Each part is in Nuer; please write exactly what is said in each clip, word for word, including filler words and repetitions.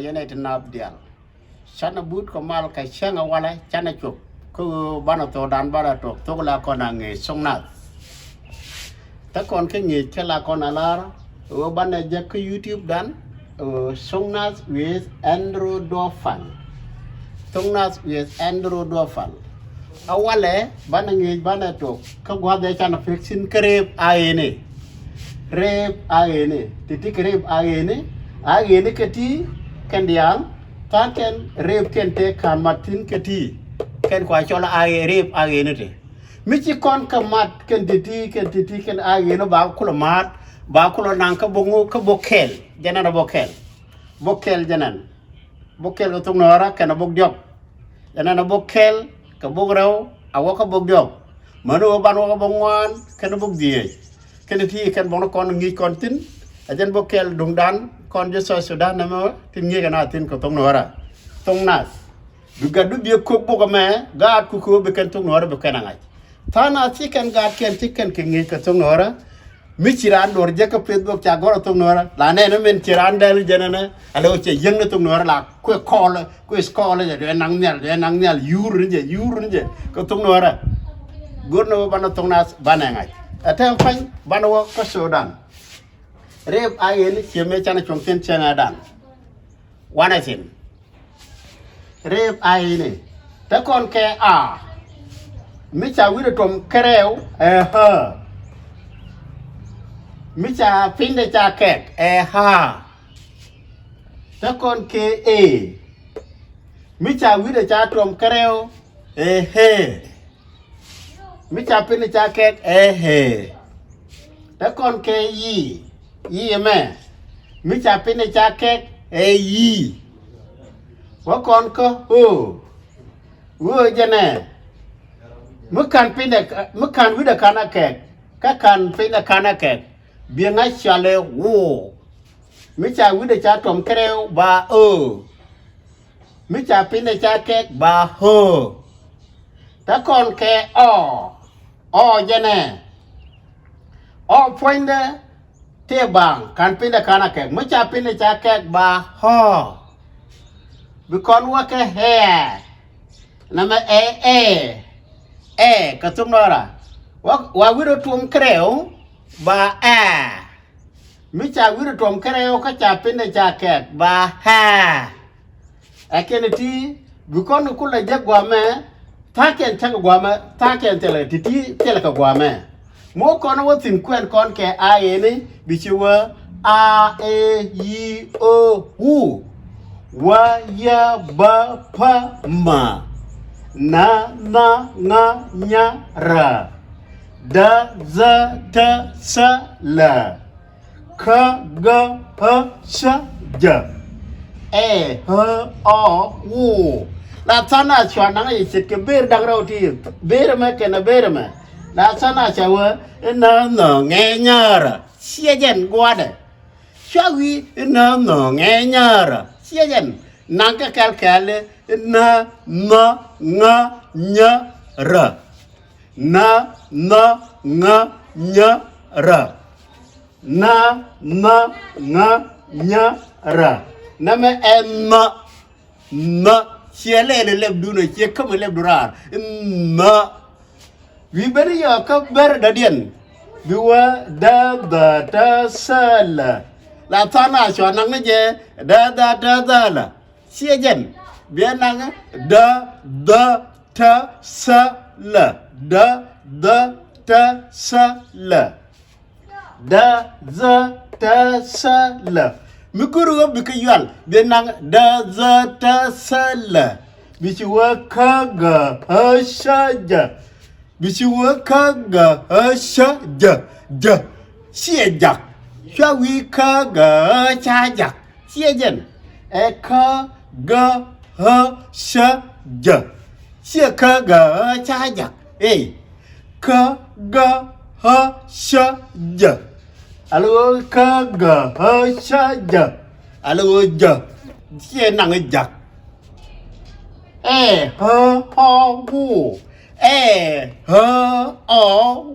Ɛn ɛ ti nap diaal. Canɛ but kɛ mal kɛ cäŋ ɛ walɛ canɛ cop. Kä ɣöö banɛ thokdan banɛ tuɔk thok la kɔn a ŋeec thoŋ nath. Te kɔn kä ŋeec kɛ la kɔn a lar ɣöö banɛ jek kä YouTube dan, ɣöö thoŋ nath with Andrew Duɔpal. Thoŋ nath with Andrew Duɔpal. A walɛ banɛ ŋeec banɛ tuɔk kä gua̱th ɛ canɛ pek thi̱n kä reep a ɣeni. Reep a ɣeni. Ti ti kɛ reep a ɣeni. A ɣeni kɛ ti kɛn diaal. Tha̱a̱ŋ kɛn reep kɛn tëë ka̱n mat thi̱n kɛ ti. Kɛn kua cɔl a ɣe reep a ɣeni ti. Mi ci kɔn kɛ mat kɛn ti ti kɛn ti ti kɛn a ɣeni ba kulɛ ma̱a̱t ba kulɛ naŋ kä bok ŋu kä bok kɛl. Jɛnɛn a bok kɛl. Bok kɛl jɛnɛn. Bok kɛl kɛ thok Nuäärä kɛnɛ bok diɔk. Jɛnɛn a bok kɛl kɛ bok rɛw a wä kä bok diɔk. Mäni wä ban wä kä bok ŋuan kɛnɛ bok dhieec. Kɛnɛ ti kɛn bok ni kɔn ŋi̱i̱c kɔn thi̱n. A jɛn bok kɛl duŋdan kɔn ji̱ South Sudan nɛmɛ tin ŋi̱i̱c kɛn a thi̱n kɛ thok Nuäärä. Thok nath. Bi gat bi biɛ kok bok ɛmɛ gaat ku kok bi kɛn thok Nuäärä bi kɛn a ŋa̱c. Tha̱a̱ŋ a ci kɛn gaat kɛn ci kɛn kɛ ŋi̱i̱c kɛ thok Nuäärä. Mi ci raan duɔ̱r jek kä Facebook ca gɔ̱r a thok Nuäärä la nɛn min ci raan dɛl jɛn ɛnɛ. Alɛ wä cɛ yäŋ ni thok Nuäärä la kuɛ kɔɔl kuɛ kɔɔl jɛ duɛ naŋ nhial duɛ naŋ nhial yur ni jɛ yur ni jɛ kɛ thok Nuäärä. Go̱r ni wä banɛ thok nath banɛ ŋa̱c. Ɛ tɛm pa̱ny banɛ wä kä Sudan. Reep a ɣeni ciɛ mëë canɛ cuɔ̱ŋ thi̱n cäŋ ɛ dan. Wanɛ thi̱n. Reep a ɣeni. Te kɔn kɛ a. Mi ca wi̱cdɛ tuɔm kɛ rɛw ɛ ɣä. Mi ca pinydɛ ca kɛk ɛ ɣä. Te kɔn kɛ e. Mi ca wi̱cdɛ ca tuɔm kɛ rɛw ɛ ɣee. Mi ca pinydɛ ca kɛk ɛ ɣee. Te kɔn kɛ yi. Yi ɛmɛ. Mi ca pinydɛ ca kɛk ɛ yi. Wä kɔn kä ɣöö. Ɣöö jɛnɛ. Mi ka̱n pinydɛ mi ka̱n wi̱cdɛ ka̱n a kɛk. Kä ka̱n pinydɛ ka̱n a kɛk. Biɛ ŋa̱c cɔalɛ ɣöö. Mi ca wi̱cdɛ ca tuɔm kɛ rɛw ba ɣöö. Mi ca pinydɛ ca kɛk ba ɣöö. Te kɔn kɛ ɔ. Ɔ jɛnɛ. Ɔ puɔ̱nydɛ tëë baŋ ka̱n pinydɛ ka̱n a kɛk. Mi ca pinydɛ ca kɛk ba ɣöö. Bi kɔn wä kɛ ɣɛɛ. Nɛmɛ ɛ ɛ. Ɛ kɛ thok Nuäärä. Wa wi̱cdɛ tuɔm kɛ rɛw ba ɛ. Mi ca wi̱cdɛ tuɔm kɛ rɛw kä ca pinydɛ ca kɛk ba ɣɛɛ. Ɛ kɛn ti bi kɔn kulɛ jek guamɛ. Tha̱a̱ŋkiɛn cäkɛ guamɛ tha̱a̱ŋkiɛn thilɛ ti ti thilɛ kɛ guamɛ. Mɔ kɔn wä thi̱n kuɛn kɔn kɛ a ɣeni bi ci wä a e yi o u. Wä yä bä pä ma. Na na ŋa nya ra. Da za ta sa la. Kä gä hä cä jä. Ɛ hä ɔ wu. La than a cua naŋ yɛ ce̱tkɛ ber da̱ŋ rɛw ti ber mɛ kɛnɛ ber mɛ. La than a cua wä inä nhöŋɛ nyärä ciɛ jɛn gua̱dɛ. Cua wi̱i̱ inä nhöŋɛ nyärä ciɛ jɛn. Naŋ kɛ kɛl kɛl inä nhöŋä nyärä. Nä nhöŋä nyärä. Nä nhöŋä nyärä. Nɛmɛ ɛ nhä. Nhä. Ciɛ lɛl lɛpdun ɛ ciɛ käm lɛpdu raar. Nhä. Wi̱i̱ ben yɔ kä ber dädiɛn. Bi wä dä dhä tä sälä. La than a cua naŋ ni jɛ dä dhä tä sälä. Ciɛ jɛn. Biɛ naŋ dä dhä tä sälä. Dä dhä tä sälä. Dä dhä tä sälä. Mi kuri wä bikɛ yual biɛ naŋ dä dhä tä sälä. Bi ci wä kä gä hä cä jä. Bi ci wä kä gä hä cä jä jä. Ciɛ jak. Cua wi̱i̱ kä gä hä ca jak. Ciɛ jɛn ɛ kä gä hä cä jä. Ciɛ kä gä hä ca jak. Ey. Kä gä hä cä jä. Ala ɣöö kä gä hä cä jä. Ala ɣöö jä. Ciɛ naŋ jak. Ɛ hä ɔ wu. Ɛ hä ɔ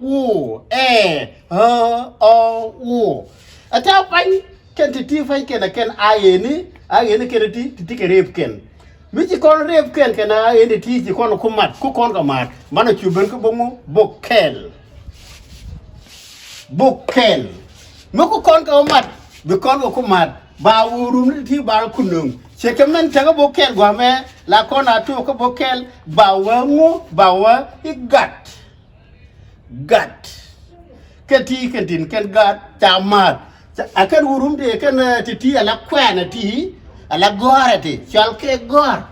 wu. Ɛ hä ɔ wu. Ɛ tɛ pany. Kɛn ti ti pay kɛn a kɛn a yeni a yeni kɛn ti ti ti kɛ rep kɛn. Mi ci kɔn rep kɛn kɛn a yeni ti ci kɔn ku mat ku kɔn kɛ mat. Man a cu ben kä bok ŋu bok kɛl. Bok kɛl. Mi ku kɔn kɛ mat bi kɔn kɛ ku mat. Ba wä rum ni ti ba ku nöŋ. Cɛ kɛ mɛn tɛk bok kɛl guamɛ la kɔn a tuɔk kä bok kɛl ba wä ŋu ba wä i̱ gat. Gat. Kɛ ti kɛn tin kɛn gat ca ma̱a̱t. Ca- a kɛn wurum ti kɛn eh, ti ti ala kuɛn ti ala gɔr ti cɔl kɛ gɔr.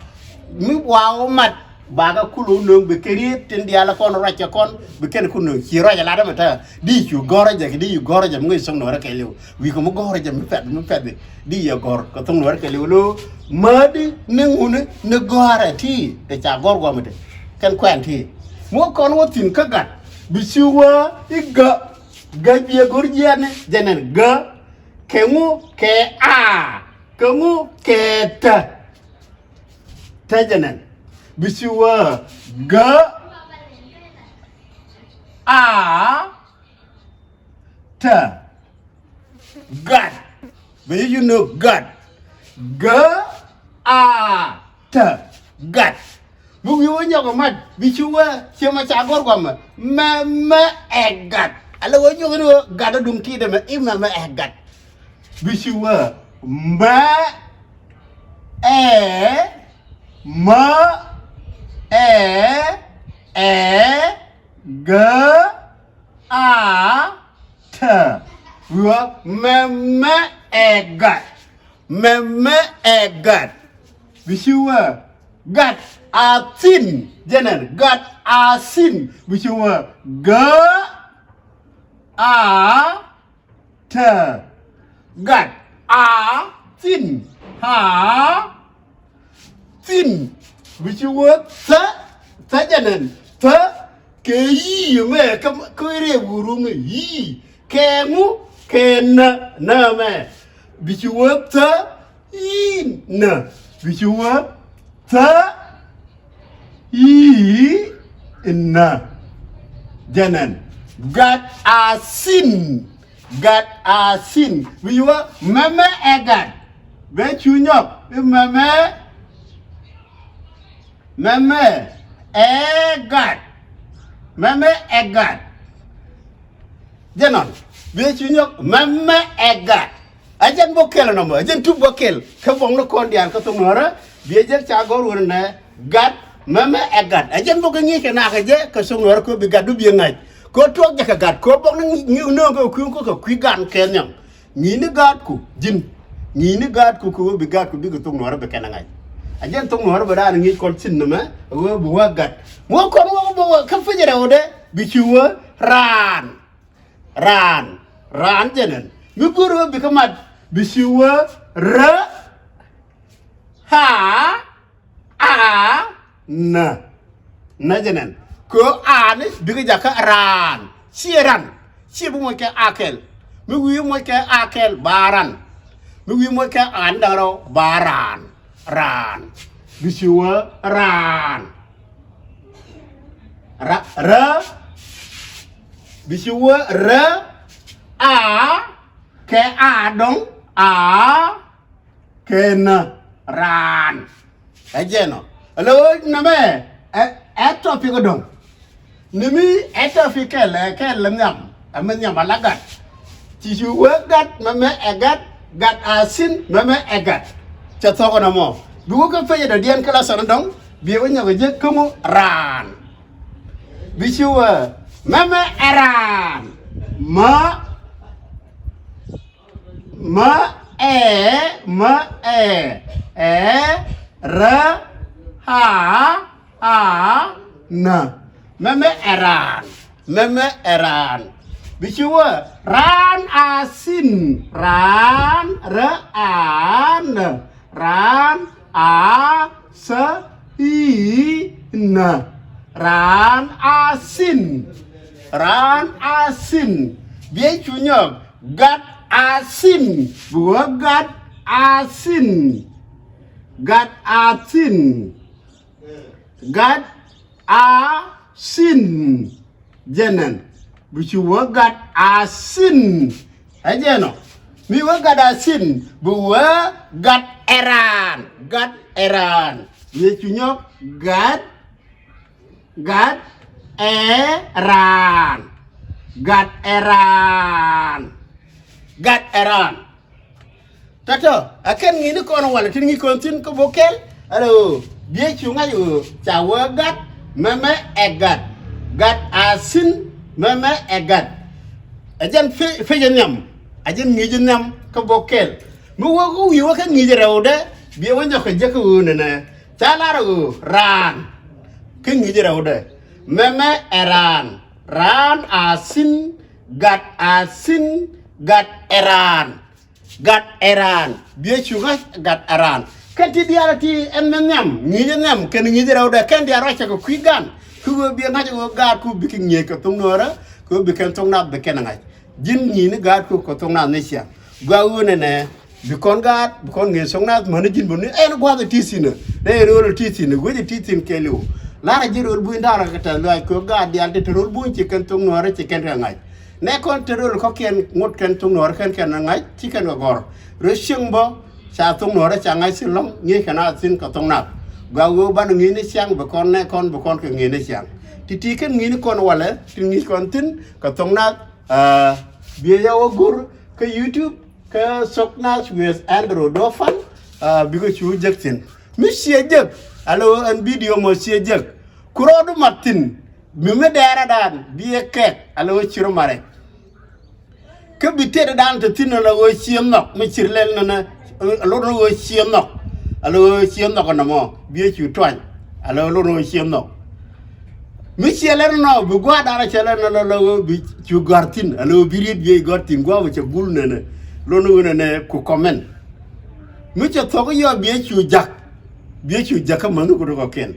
Mi wa wä mat ba kɛ kulu nöŋ bi kɛ riet tin dial kɔn ruac kɛ kɔn bi kɛn ku nöŋ ci ruac ala dämɛ ta di cu gɔr jɛ di cu gɔr jɛ mi ŋuc thok nuɔrɛ kɛ liw. Wi̱i̱ kɛ mi gɔr jɛ mi pɛth mi pɛth di yɛ gɔr kɛ thok nuɔrɛ kɛ liw lo. Mädi ni ŋuni ni gɔr ti kɛ ca gɔr guamɛ ti kɛn kuɛn ti. Muɔ kɔn wä thi̱n kä gat bi ci wä i̱ gä. Gä biɛ go̱r jiɛɛni jɛnɛn gä. Kɛ ŋu kɛ a kɛ ŋu kɛ tä. Tä jɛnɛn bi ci wä gä. A tä. Gat. Bɛ yi you know gat. Gä a tä. Gat. Bi wi̱i̱ wä nyɔk ɛ mat bi ci wä ciɛ ma ca gɔr guamɛ mɛ mɛ ɛ gat. Alɛ wä nyɔk ni wä gat ɛ duŋ ti̱i̱t ɛmɛ i̱ mɛ mɛ ɛ gat. Bi ci wä mɛ ɛ mɛ ɛ ɛ gä a tä. Wi̱i̱ wä mɛ mɛ ɛ gat. Mɛ mɛ ɛ gat. Bi ci wä gat a thin. Jɛnɛn gat a thin. Bi ci wä gä a tä. Gat a thin. A thin. Bi ci wä thä. Thä jɛnɛn thä. Kɛ yii mɛ kä kä rep wurumni yii kɛ ŋu kɛ nä nä mɛ. Bi ci wä thä yii nä. Bi ci wä thä yii nä. Jɛnɛn gat a thin. Gat a thin. Bi ci wä mɛmɛ ɛ gat. Bɛ cu nyɔk i̱ mɛmɛ. Mɛmɛ ɛ gat. Mɛmɛ ɛ gat. Jɛn ɔn biɛ ci nyɔk mɛmɛ ɛ gat. A jɛn bok kɛl nɔmɔ a jɛn tup bok kɛl kä bɔŋ ni kɔn diaal kä thok nuɔrä. Biɛ jɛn ca gɔr wun nɛ gat. Mɛmɛ ɛ gat a jɛn bok kɛ ŋi̱i̱c kɛ nakä jɛ kä thok nuɔrä kɛ bi gat du biɛ ŋa̱c. Kɛ tuɔk jɛ kɛ gat kɛ bɔŋ ni ŋi̱i̱c nööŋ kɛ kui̱ kä kɛ kui̱ gan kɛ nhiam. Ŋi̱i̱cni gaatku ji̱n. Ŋi̱i̱cni gaatku kɛ ɣöö bi gaatku bikɛ thok nuɔ̱ɔ̱rä bi kɛn a ŋa̱c. A jɛn thok nuɔ̱ɔ̱rä bi raan ŋi̱i̱c kɔn thi̱n nɛmɛ ɣöö bi wä gat. Muɔ̱ɔ̱n kɔn wä bä wä kä piny rɛwdɛ bi ci wä raan. Raan. Raan jɛnɛn mi go̱o̱r ɣöö bikɛ mat bi ci wä rä. Haa. A nä. Nä jɛ nɛn kɛ ɣöö a ni bikɛ jakä raan. Ciɛ ran. Ciɛ bi moc kɛ a kɛl. Mi wi̱i̱ moc kɛ a kɛl ba ran. Mi wi̱i̱ moc kɛ a ni da̱ŋ rɛw ba raan. Raan. Bi ci wä raan. Ra rä. Bi ci wä rä. A kɛ a dɔ̱ŋ a. Kɛnä raan. Ɛ jɛn ɔ. Ɛ lɛ ɣöö nɛmɛ ɛ ɛ tɔpik ɛ dɔ̱ŋ. Ni mi ɛ tɔpik kɛl ɛ kɛl ɛ nhiam. Ɛ mi nhiam a la gat. Ci ci wee gat mɛmɛ ɛ gat. Gat a thin mɛmɛ ɛ gat. Cɛ thɔk ɛ nɔmɔ. Bi wä kä pecɛ dɔ̱diɛn kä la thɔn ɛ dɔ̱ŋ. Bi wä nyɔk ɛ jek kä ŋu raan. Bi ci wee mɛmɛ ɛ raan. Mä Mä ɛ mä ɛ ɛ rä ha a nä. Mɛmɛ ɛ raan. Mɛmɛ ɛ raan. Bi ci wä raan a thin. Raan rä a nä. Raan a thä i̱ nä. Raan a thin. Raan a thin. Biey cu nyɔk. Gat a thin. Bi wä gat a thin. Gat a thin. Gat a thin. Jɛn nɛn bi ci wä gat a thin. Ɛ jɛn ɔ. Mi wee gat a sin, bi wee gat ɛ raan, gat ɛ raan. Yecu nyɔk gat, gat ɛ raan, gat ɛ raan, gat ɛ raan. Tɔtɔ, a kɛn ŋi̱i̱ni kɔn walɛ tin ŋi̱i̱c kɔn thi̱n kä bok kɛl. Alo, biɛ cu ŋa̱c ɣöö ca wee gat, mɛmɛ ɛ gat. Gat a thi̱n, mɛmɛ ɛ gat. A jɛn pec ɛ nhiam, a jɛn ŋi̱i̱c ɛ nhiam kä bok kɛl. Mi wee kä wi̱i̱ wee kä ŋi̱i̱c rɛwdɛ, biɛ wee nyɔk kɛ jek kä ɣöö nɛnɛ. Ca lar ɣöö raan kä ŋi̱i̱c rɛwdɛ. Mɛmɛ ɛ raan, raan a thi̱n, gat a thi̱n, gat ɛ raan. Gat ɛ raan, biɛ cu ŋa̱c gat ɛ raan. Kɛn ti diaal ti ɛn mɛ nhiam, ŋi̱i̱c ɛ nhiam, kɛn ŋi̱i̱c ɛ rɛwdɛ, kɛn diaal ruac cɛ kɛ kui̱ gan. Kä ɣöö biɛ ŋa̱c ɣöö gaatku bi kɛ ŋi̱eec kɛ thoŋ nuɔ̱ɔ̱rä, kɛ ɣöö bi kɛn thoŋ nath bi kɛn ɛ ŋa̱c. Ji̱n ŋi̱i̱ni gaatku kɛ thoŋ nath ni ciaŋ. Gɔaa ɣöö nɛnɛ, bi kɔn gaat, bi kɔn ŋi̱eec thoŋ nath mäni ji̱n bä ni ɛn gua̱th ɛ ti thi̱n ɛ. Nɛ ɛ rööl ɛ ti thi̱n ɛ, wec ɛ ti thi̱n kɛɛliw. Lar ɛ ji̱ rööl buny da̱rä kɛ tɛth luaac kɛ ɣöö gaat diaal ti te rööl buny ci kɛn thoŋ nuɔ̱ɔ̱rä ci kɛn kɛ ŋa̱c. Nɛ kɔn te rööl kɔ̱kiɛn ŋot kɛn thoŋ nuɔ̱ɔ̱rä kɛn kɛn ŋa̱c ci kɛn kɛ gɔ̱r. Rööl cieŋ bä ca thoŋ nuɔ̱ɔ̱rä ca ŋa̱c thi̱n lɔ̱ŋ ŋi̱eec kɛn a thi̱n kɛ thoŋ nath. Gɔaa ɣöö banɛ ŋi̱i̱c ni ciaŋ bi kɔn nɛ kɔn bi kɔn kɛ ŋi̱i̱c ni ciaŋ. Ti ti kɛn ŋi̱i̱c ni kɔn walɛ ti ŋi̱i̱c kɔn thi̱n kɛ thoŋ nath. Aa, biɛ ya wä go̱r kä YouTube kä Thok Nath with Andrew Dofan. Aa, bikɛ cu jek thi̱n. Mi ciɛ jek, alo ɛn video mɔ ciɛ jek. Ku rɔɔdu mat thi̱n, mi mi dɛɛrɛ daan, biɛ kɛk, alo ci rɔ marɛ. Kä bi tëëdɛ daan te thi̱n, alo ciɛ nhɔk, mi ci rɔ lɛl nɛnɛ, alo nɔ ɣöö ciɛ nhɔk. Alo ciɛ nhɔk nɔmɔ, biɛ cu tuany. Alo nɔ ɣöö ciɛ nhɔk. Mi ciɛ lɛr nɔ, bi gua̱a̱r da̱rä cɛ lɛr nɔ lɔ lɔ bi cu gɔ̱a̱r thi̱n, alo bi riet biɛ gɔ̱a̱r thi̱n, gua̱a̱r bä cɛ gul nɛnɛ. Lon wä nɛnɛ ku comment. Mi cɛ thok yɔ biɛ cu jak, biɛ cu jak kä mäni ku dɔkɔ kɛn.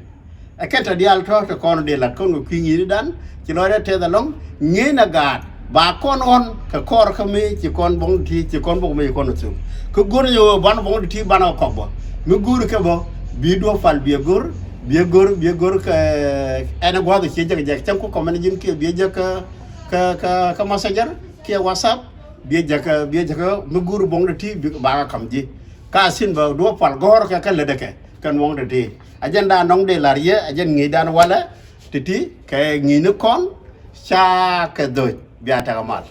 Ɛ kɛn tɔ diaal tɔ te kɔn dee lat kɔn kɛ kui̱ ŋi̱i̱ni dan, ci lɔcdɛ tɛth ɛlɔ̱ŋ, ŋi̱i̱n ɛ gaat, ba kɔn ɣɔn kɛ kɔr kä mi ci kɔn buɔ̱ŋ ti, ci kɔn buɔ̱ŋ mi ci kɔn thuk. Kä go̱r yɛ wä ban buɔ̱ŋ ti banɛ kɔk bä. Mi go̱r kɛ bä, bi duɔ̱p pal biɛ go̱r, biɛ go̱r, biɛ go̱r kɛ ɛn gua̱a̱th ciɛ jek jek cäŋ ku comment ji̱n kiɛ biɛ jek kä, kä, kä, kä messenger kiɛ WhatsApp, biɛ jek, biɛ jek mi go̱r buɔ̱ŋ ti bi ba kɛ kam ji̱. Ka thi̱n bä duɔ̱p pal gɔ̱r kɛ kä lätdɛ kɛ kɛn buɔ̱ŋ ti. A jɛn dan nɔŋ dee la̱r yɛ, a jɛn ŋi̱i̱c dan walɛ ti ti kɛ ŋi̱i̱c ni kɔn ca kɛ dhoc bia tɛk a mal.